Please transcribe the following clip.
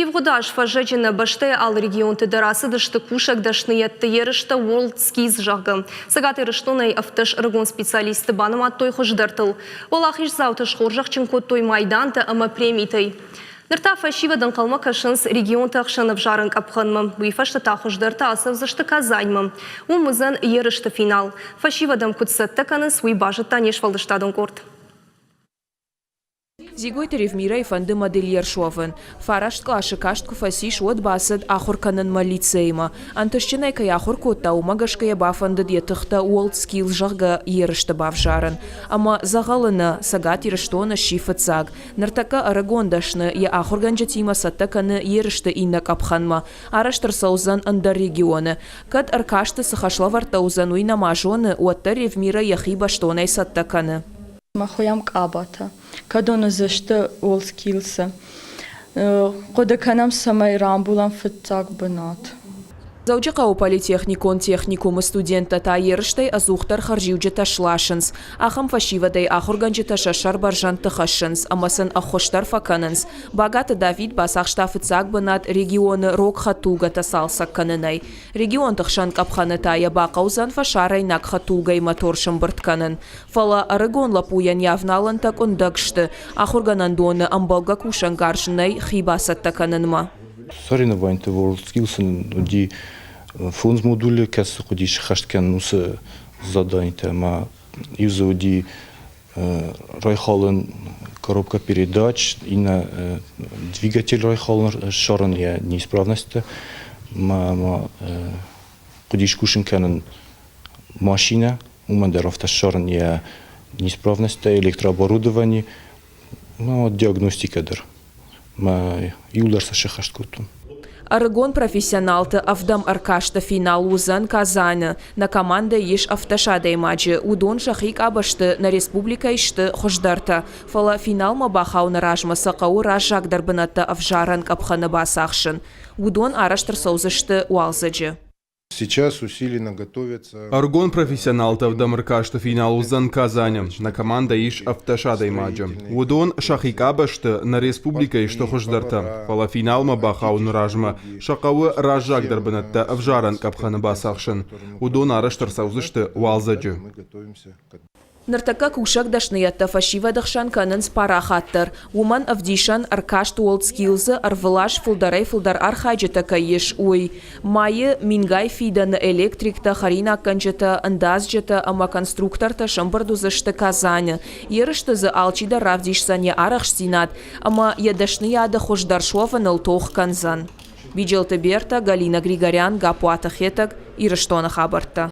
Ивгъуыд аз фӕззӕджы нӕ бӕстӕйы алы регионты дӕр ацыдысты кусӕг дӕсныйӕдты ерыстӕ World Skills, зӕгъгӕ. Цӕгат Ирыстонӕй 17 ӕрыгон специалисты банымадтой хуыздӕртыл. Уӕлахиздзауты схорзӕхджын кодтой майдантӕ ӕмӕ премитӕй. Ныр та фӕсивӕд ӕнхъӕлмӕ кӕсынц регионты ӕхсӕн ӕвзарӕн къӕпхӕнмӕ. Уый фӕстӕ та хуыздӕртӕ ацӕудзысты Казаньмӕ. Уым уыдзӕн ерысты финал. Фӕсивӕдӕн куыд цӕттӕ кӕнынц, уый базыдта не сфӕлдыстадон къорд. Дзигойты Ревмирӕйы фӕнды модельер суӕвын. Фараст къласы каст куы фӕцис, уӕд бацыд ахуыр кӕнынмӕ лицеймӕ. Ӕнтыстджынӕй кӕй ахуыр кодта, уымӕ гӕсгӕ йӕ бафӕндыд йӕ тыхтӕ WorldSkills, зӕгъгӕ, ерысты бавзарын. Ӕмӕ дзӕгъӕлы нӕ, Цӕгат Ирыстоны сси фыццаг. Ныртӕккӕ ӕрыгон дӕсны йӕ ахуыргӕнджытимӕ цӕттӕ кӕны ерысты иннӕ къӕпхӕнмӕ. Арӕзт ӕрцӕудзӕн ӕндӕр регионы. Кӕд ӕркасты цы хӕслӕвӕрдтӕ уыдзӕн, уый нӕма зоны, уӕддӕр Ревмирӕ йӕхи бӕстонӕй цӕттӕ кӕны. Мӕ хуыйӕм къабатӕ, кӕдон уыдзысты WorldSkills-ы. Хъуыды кӕнӕм, цӕмӕй рамбулӕм фыццаг бынат. Дзӕуджыхъӕуы политехникон техникумы студенттӕ та ерыстӕй ӕдзухдӕр хӕрзиуджытӕ сласынц. Ахӕм фӕсивӕдӕй ахуыргӕнджытӕ сӕ сӕр бӕрзӕндты хӕссынц ӕмӕ сын ӕххуыс дӕр фӕкӕнынц. Багаты Давид бацахста фыццаг бынат регионы рог хӕдтулгӕтӕ цалцӕг кӕнынӕй. Регионты хсӕн къӕпхӕны та йӕ бахъӕудзӕн фӕсарӕйнаг хӕдтулгӕйы мотор сӕмбырд кӕнын. Фӕлӕ ӕрыгон лӕппуйӕн йӕ авналӕнтӕ къуындӕг сты, ахуыргӕнӕндоны ӕмбӕлгӕ кусӕнгарз нӕй хи бацӕттӕ кӕнынмӕ. Соревнованиты WorldSkills ын уыди фондз модулы, кӕцы хъуыди сӕххӕст кӕнын уыцы заданитӕ ӕмӕ иу дзы уыди райхалын коробка передач, иннӕ двигатель райхалын, ссарын йӕ неисправностьтӕ ӕмӕ хъуыди скусын кӕнын машинӕ, уымӕн дӕр афтӕ ссарын йӕ неисправностьтӕ, электрооборудование, ну, диагностикӕ дӕр. Мӕ иуылдӕр сӕ сӕххӕст кодтон. Ӕрыгон профессионалты ӕвдӕм ӕркасты финал уыдзӕн Казаны. Нӕ командӕйы ис 17 адӕймаджы, уыдон сӕхи къабӕзты нӕ республикӕйы сты хуыздӕртӕ. Фӕлӕ финалмӕ бахауыны размӕ сӕ хъӕуы раззагдӕр бынӕттӕ ӕвзарӕн къӕпхӕны бацахсын. Уыдон арӕзт ӕрцӕудзысты уалдзӕджы. Сейчас усиленно готовятся. Ӕрыгон профессионалты ӕвдӕм ӕркасты финал уыдзӕн Казаны. Нӕ командӕ ис 17 адӕймаджы. Уыдон сӕхи къабӕзты нӕ республикӕйы сты хуыздӕртӕ, фӕлӕ финалмӕ бахауыны размӕ сӕ хъӕуы раззагдӕр бынӕттӕ ӕвзарӕн къӕпхӕны бацахсын. Уыдон арӕзт ӕрцӕудзысты уалдзӕджы. Ныртӕккӕ кусӕг дӕсныйӕдтӕ фӕсивӕды хсӕн кӕнынц парахатдӕр. Уымӕн ӕвдисӕн ӕркаст WorldSkills-ы ӕрвылаз фылдӕрӕй-фылдӕр архайджытӕ кӕй ис, уый. Майы мингай фидӕны электриктӕ, хӕринаггӕнджытӕ, ӕндадзджытӕ ӕмӕ конструктортӕ сӕмбырд уыдзысты Казаны. Ерысты дзы алчидӕр равдисдзӕн йӕ арӕхстдзинад ӕмӕ йӕ дӕсныйады хуыздӕр суӕвыныл тох кӕндзӕн. Биджелты Бертӕ, Галина Григорян, Гаппуаты Хетӕг, Ирыстоны хабӕрттӕ.